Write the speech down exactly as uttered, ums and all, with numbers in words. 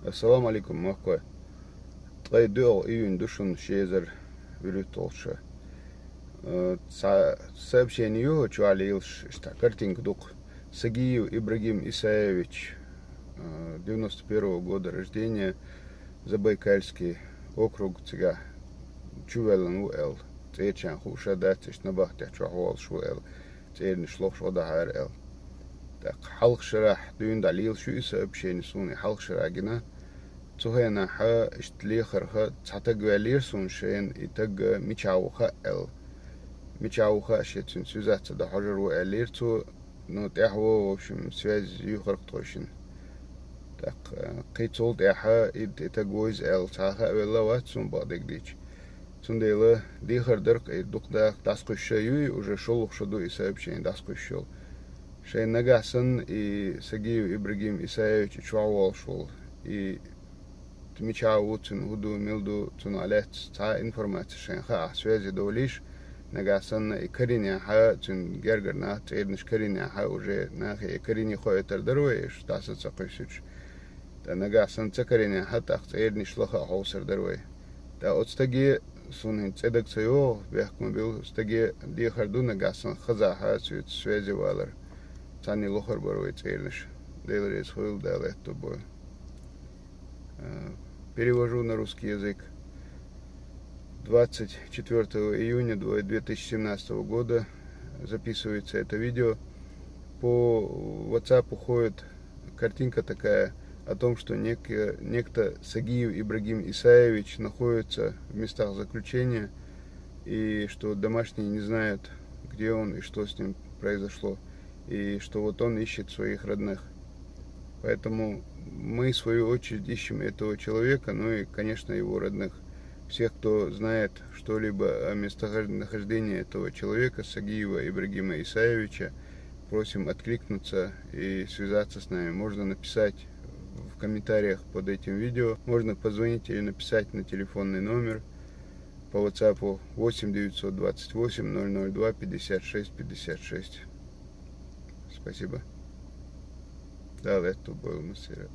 Ассаламу алейкум, махкой. Ткъе доьалгӀа июнь ду шун, ши эзар вуьрхӀитталгӀа шу. Э, цхьа сообщение ю хӀокху чохь лелаш, иштта картинка ду-кх. Сагиев Ибрагим Исаевич, э, девяносто первого года рождения, Забайкальский округ, цигахь чувоьллина ву аьлла. ЦӀерачарна хууш а дац, иштта набахтехь чохь волуш ву аьлла. ЦӀернаш лохуш гӀо дахьара аьлла. ТӀаккха хьалха шарахь дуьйна дӀалелаш ю и сообщение, суна и хьалха шарахь гина. Цу хенахь иштта лехарх цхьа таг ваьллера суна, шена и таг мичахь ву хаьа аьлла. Мичахь ву хаьа, шен цуьнан связаться дан хьожур ву аьллера цо, но тӀаьхьо, в общем, связь юьйхира-кх тхойшинна. ТӀаккха, э, кхин цул тӀаьхьа и, и таг ву иза аьлла, цхьа а хаа велла вац суна, бакъдерг дийцича. Цундела дехар дара-кх и дукха даха дӀасакхуьссуш ю, и уже шолгӀа шо ду и сообщение дӀасакхуьссуш йолу. Шайна нагахь санна и Сагиев Ибрагим Исаевич и чохь волуш волу, и мичахь ву, цуьнан хӀун ду, мила ду, цунах лаьцна цхьа а информаци шайна хаахь, связи довлийша, нагахь санна и карийнехь, цуьнан гергара нах цӀернаш карийнехь, уже нахе и карийне хоуьйтур дара вай, уьш дӀаса ца кхуьссуьйтуш. Ткъа нагахь санна ца карийнехь, тӀаккха цӀернаш лаха а хьовсур дара вай. Ткъа оцу стаге, суна хӀинца цӀе дага ца йогӀу, бехк ма билла, стаге дехар ду, нагахь санна хазахь цуьнца связи валар. Царна лохур бара вай цӀернаш. Дела реза хуьлда, Дала аьтто бойла. Э, перевожу на русский язык. Двадцать четвёртого июня две тысячи семнадцатого года записывается это видео. По WhatsApp уходит картинка такая о том, что нек-, некто Сагиев Ибрагим Исаевич находится в местах заключения, и что домашние не знают, где он и что с ним произошло, и что вот он ищет своих родных. Поэтому мы, в свою очередь, ищем этого человека, ну и, конечно, его родных. Всех, кто знает что-либо о местонахождении этого человека, Сагиева Ибрагима Исаевича, просим откликнуться и связаться с нами. Можно написать в комментариях под этим видео, можно позвонить или написать на телефонный номер по WhatsApp восемь девятьсот двадцать восемь ноль ноль два пятьдесят шесть пятьдесят шесть. Спасибо. Дала аьтто бойла массеран.